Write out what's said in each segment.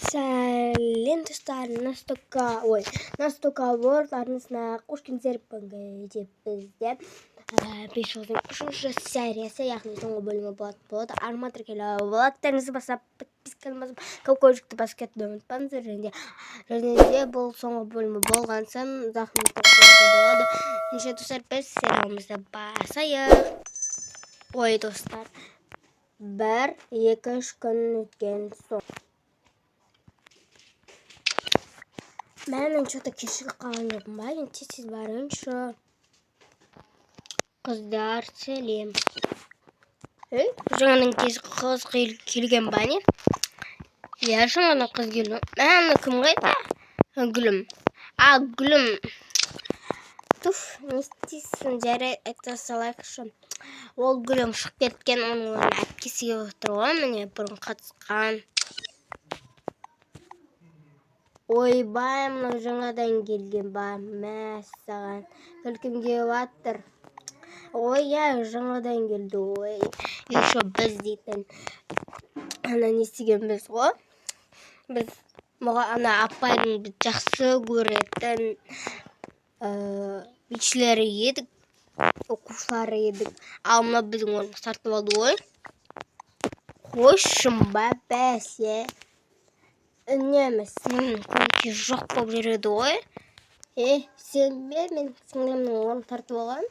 Сәлем, достар! Настолько, ой, Настолько World арнасына қош келдіңіздер. Бүгінгі бізде 5 жылдың үшінші сериясы, яғни соңғы бөлімі болады. Арма тіркеліп, лайктарыңызды басып, подписканы басып, колокольчикті басып кетуді ұмытпаңыздар. Және де бұл соңғы бөлімі болған соң ұзақ болады. Ендеше, достар, біз сериалымызды басайық. Ой, достар, 1, 2, 3 күн өткен соң. Мен что-то кешігіп қалған жоқпын ба? Енді тез тез барайыншы. Қыздар, сәлем! Ей, жаңадан кез қыз келген ба, не? Иә, жаңадан қыз келді. Ана кім, қайда? Гүлім. А, Гүлім. Туф, не істейсің, жарай, айта салайықшы. Ол Гүлім шығып кеткен, оның орнына әпкесі келіп отыр ғой, міне, бұрын қатысқан. Ойбай, мынау жаңадан келген ба? Мәссаған, күлкім келіп жатыр. Ой, иә, жаңадан келді. Ой, еще біз дейтін ана не істегенбіз ғой, біз ана апайдың біз жақсы көретін бишілері едік, оқушылары едік. Ал мынау біздің орнымызды тартып алды ғой. Қойшы ба, бәсе, үнемі сіңлімнің көңіл жоқ болып жүреді ғой. Е, сен бе мен сіңлімнің орнын тартып алған?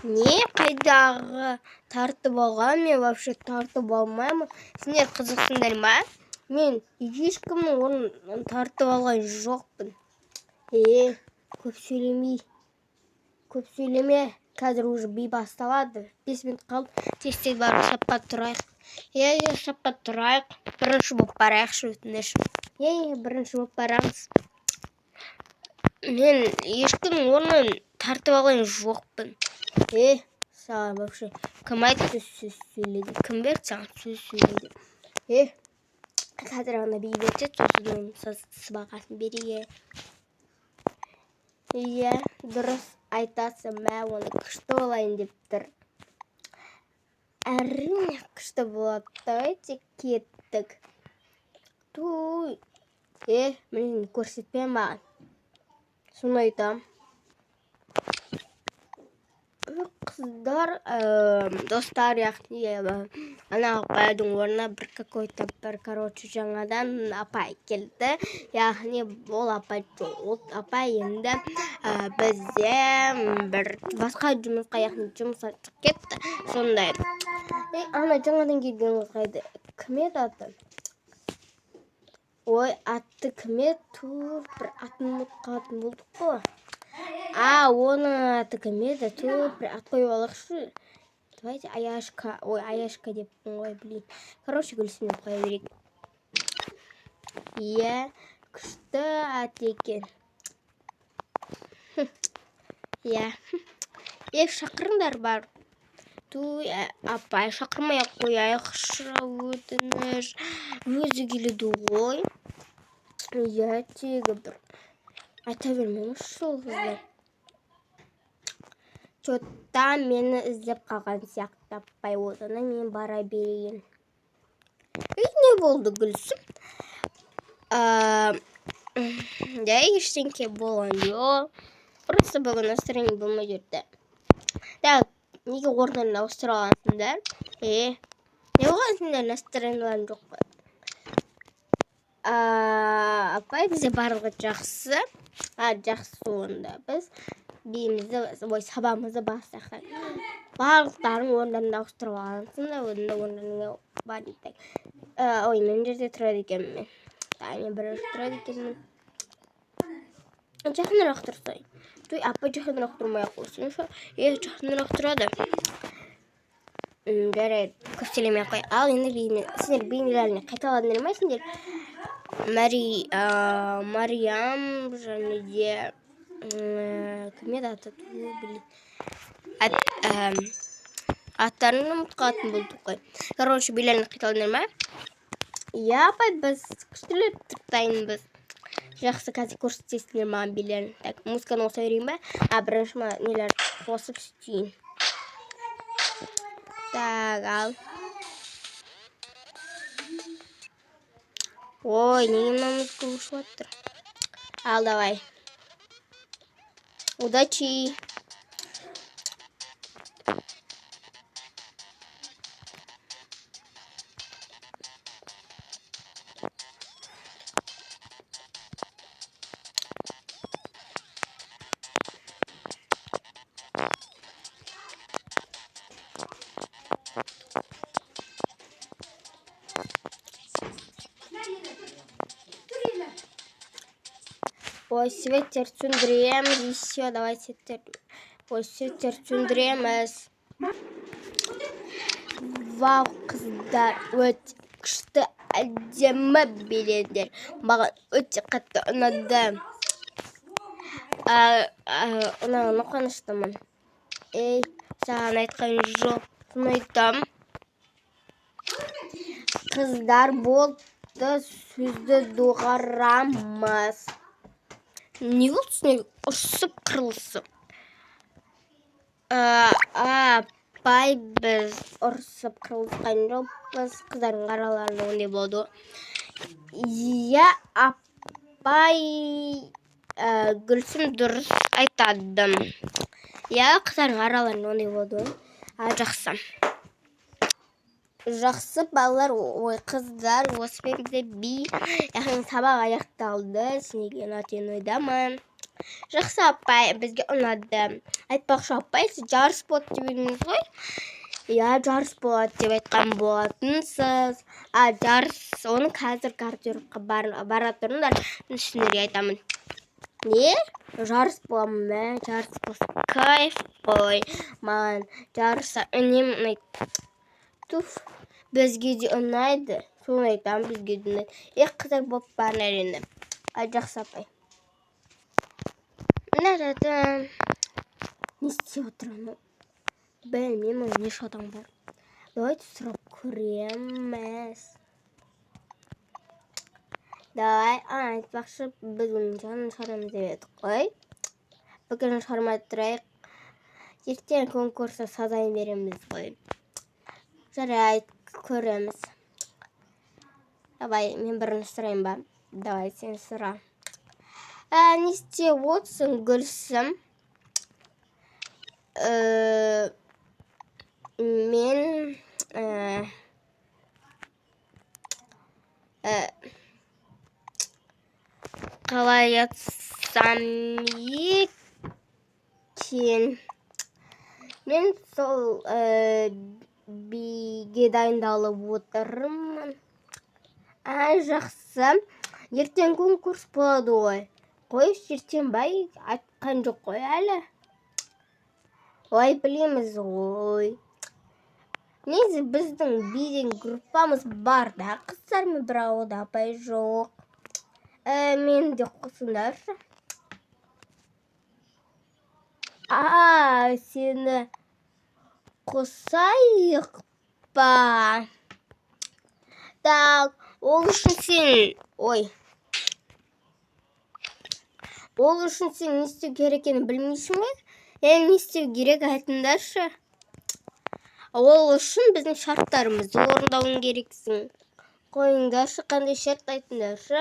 Не, қайдағы тартып алған? Мен вообще тартып алмаймын. Сендер қызықсыңдар ма? Мен ешкімнің орнын тартып алған жоқпын. Е, көп сөйлемей, көп сөйлеме. Қазір уже би басталады, 5 минут қалды. Тез тез барып сапқа тұрайық. Иә, сапқа тұрайық. Бірінші болып барайықшы, өтініш. Иә, бірінші болып барамыз. Мен ешкімнің орнын тартып алған жоқпын. Е, саған вообще кім айтты сөз сөйле деп? Кім берді саған сөз сөйле деп? Е, қазір ана би береді, сосын оның сыбағасын берейік. Иә, дұрыс айтасың. Мә, оны күшті болайын деп тұр. Әрине, күшті болады. Давайте, кеттік. Туй, е, міне, көрсетпе маған, соны айтамын. Қыздар, достар, яғни ана апайдың орнына бір какой-то бір, короче, жаңадан апай келді. Яғни ол апай, ол апай енді бізде бір басқа жұмысқа, яғни жұмысқа шығып кетті сондай. Ей, ана жаңадан келген қыз қайда? Кім еді аты? Ой, аты кім еді? Ту, бір атын ұмытып қалатын болдық қой. А, оның аты кім еді? Ту, бір ат қойып алайықшы. Давайте Аяшка. Ой, Аяшка деппін ғой, блин. Короче, Гүлсім деп қоя берейік. Иә, күшті ат екен. Иә, е, шақырыңдар бар. Туй, апай, шақырмай ақ қояйықшы, өтініш. Өзі келеді ғой. Иә, тегі бір айта бермеңізші сол қызды. Че-то мені іздеп қалған сияқты апай, одан мен бара берейін. Ей, не болды, Гүлсім? Да, ештеңке болған жоқ, просто бүгін настроение болмай жүрді. Так, неге орындарын ауыстыра алғансыңдар? Е, не болған сендер, настроениеларың жоқ қой? Апай, бізде барлығы жақсы. А, жақсы. Онда біз биімізді, ой, сабағымызды бастайық. Барлықтарың орындарын ауыстырып алғансыңдар, онда орындарыңа бар. Ой, мына жерде тұрады екенмін мен. Мен бірінші тұрады екенмін. Жақынырақ тұрсай. Той, апай, жақынырақ тұрмай ақ қойсыншы. Е, жақынырақ тұрады. Жарайды, көп сөйлемей ақ қой. Ал енді биіме, сендер биілеріне қайталадыңдар ма, сендер? Мариям және де кім еді аты? Блин, аттарын ұмытып қалатын болдық қой. Короче, билерін қайталадыңдар ма? Иә, апай, біз күштілеп дайынбыз. Жақсы, қазір көрсетесіңдер маған билерін. Так, музыканы қоса берейін ба? А, бірінші нелер қосып істейін. Так, ал. Ой, неге мына музыка өшіп жатыр? Ал, давай. Удачи. Ой, светтер сөндіреміз. Еще давай светтер. Ой, светтер сөндіреміз. Вау, қыздар, өте күшті, әдемі биледіңдер. Маған өте қатты ұнады. Ұнағанына қуаныштымын. Ей, саған айтқан жоқ, айтам. Қыздар, болды, сөзді доғарамыз. Не болды сендерге ұрсып қырылысып? Апай, біз ұрсып қырылысқан жоқпыз. Қыздардың араларында ондай болады ғой. Иә, апай, Гүлсім дұрыс айтады. Иә, қыздардың араларында ондай болады ғой. Жақсы. Жақсы, балалар, ой, қыздар, осымен бізде би, яғни сабақ аяқталды. Сендерге ұнады деген ойдамын. Жақсы, апай, бізге ұнады. Айтпақшы, апай, сіз жарыс болады деп едіңіз ғой? Иә, жарыс болады деп айтқан болатынсыз. Жарыс, оны қазір гардеробқа бара тұрыңдар, мен сендерге айтамын. Не? Жарыс бола ма? Жарыс болса кайф қой. Маған жарыс үнемі ұнайды. Туф, бізге де ұнайды. Соны айтамын, бізге де ұнайды. Эх, қыздар болып барыңдар енді. Жақсы, апай. Мына жерде не істеп отыр анау? Білмеймін, оның не шатаң бар. Давайте сұрап көреміз. Давай, айтпақшы, біз оның жанын шығарамыз деп едік қой. Бүгін шығармай тұрайық. Ертең конкурста сазайын береміз ғой. Жарайды, көреміз. Давай, мен бірінші сұрайын ба? Давай, сен сұра. Не істеп отырсың, Гүлсім? Мен, қалай айтсам екен? Мен сол, биге дайындалып отырмын. Жақсы. Ертең конкурс болады ғой. Қой, ертең бай айтқан жоқ қой әлі. Ой, білеміз ғой. Негізі біздің биден группамыз бар да, қыздармен, бірақ онда апай жоқ. Мені де қосыңдаршы. Сені қосайық па? Так, ол үшін сен, ой. Ол үшін сен не істеу керек екенін білмейсің ғой? Не істеу керек айтыңдаршы. Ол үшін біздің шарттарымызды орындауың керексің. Қойыңдаршы, қандай шарт айтыңдаршы.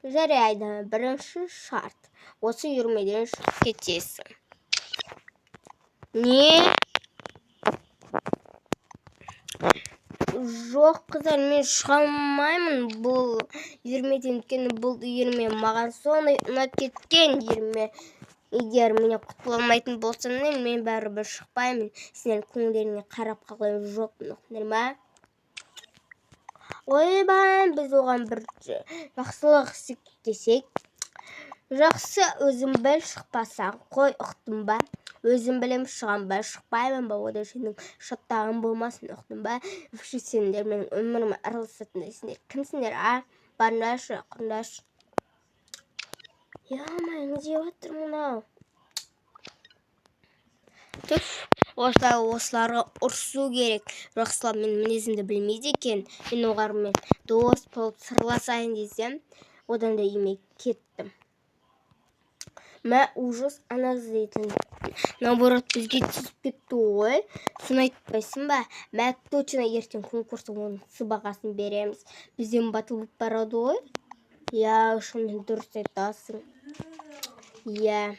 Жарайды, бірінші шарт. Осы үйірмеден шығып кетесің. Не? Жоқ, қыздар, мен шыға алмаймын бұл үйірмеден, өйткені бұл үйірме маған сондай ұнап кеткен үйірме. Егер менен құтыла алмайтын болсам, мен бәрібір шықпаймын. Сендердің көңілдеріңе қарап қалған жоқпын, ұқтыңдар ма? Ойбай, біз оған бір жақсылық істейік десек. Жақсы, өзім біл, шықпасаң қой, ұқтың ба? Өзім білем, шығам ба, шықпаймын ба, одан сенің шаттағың болмасын, ұқтың ба? Вообще сендер менің өміріме араласатындай сендер кімсіңдер, а? Барыңдаршы, құрыңдаршы. Ё-моё, не деп жатыр мынау? Түф, осылай осыларға ұрсу керек. Жақсылап менің мінезімді білмейді екен. Мен олармен дос болып сырласайын десем, одан да үйіме кеттім. Мә, ужас, ана қыз дейтін. Наоборот, бізге тиіп кетті ғой. Соны айтпайсың ба? Мә, точно, ертең конкурста оның сыбағасын береміз. Бізден батыл болып барады ғой. Иә, шынымен дұрыс айтасың, иә.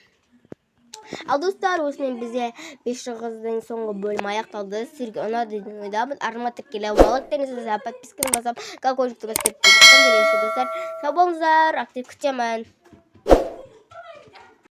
Ал, достар, осымен бізде «Бес қыздың» соңғы бөлімі аяқталды. Сіздерге ұнады деген ойдамын. Арнама тіркеліп, лайктарыңызды, подписканы басып, колокольчикті басып кетпеңіздер. Достар, сау болыңыздар, актив күтемін.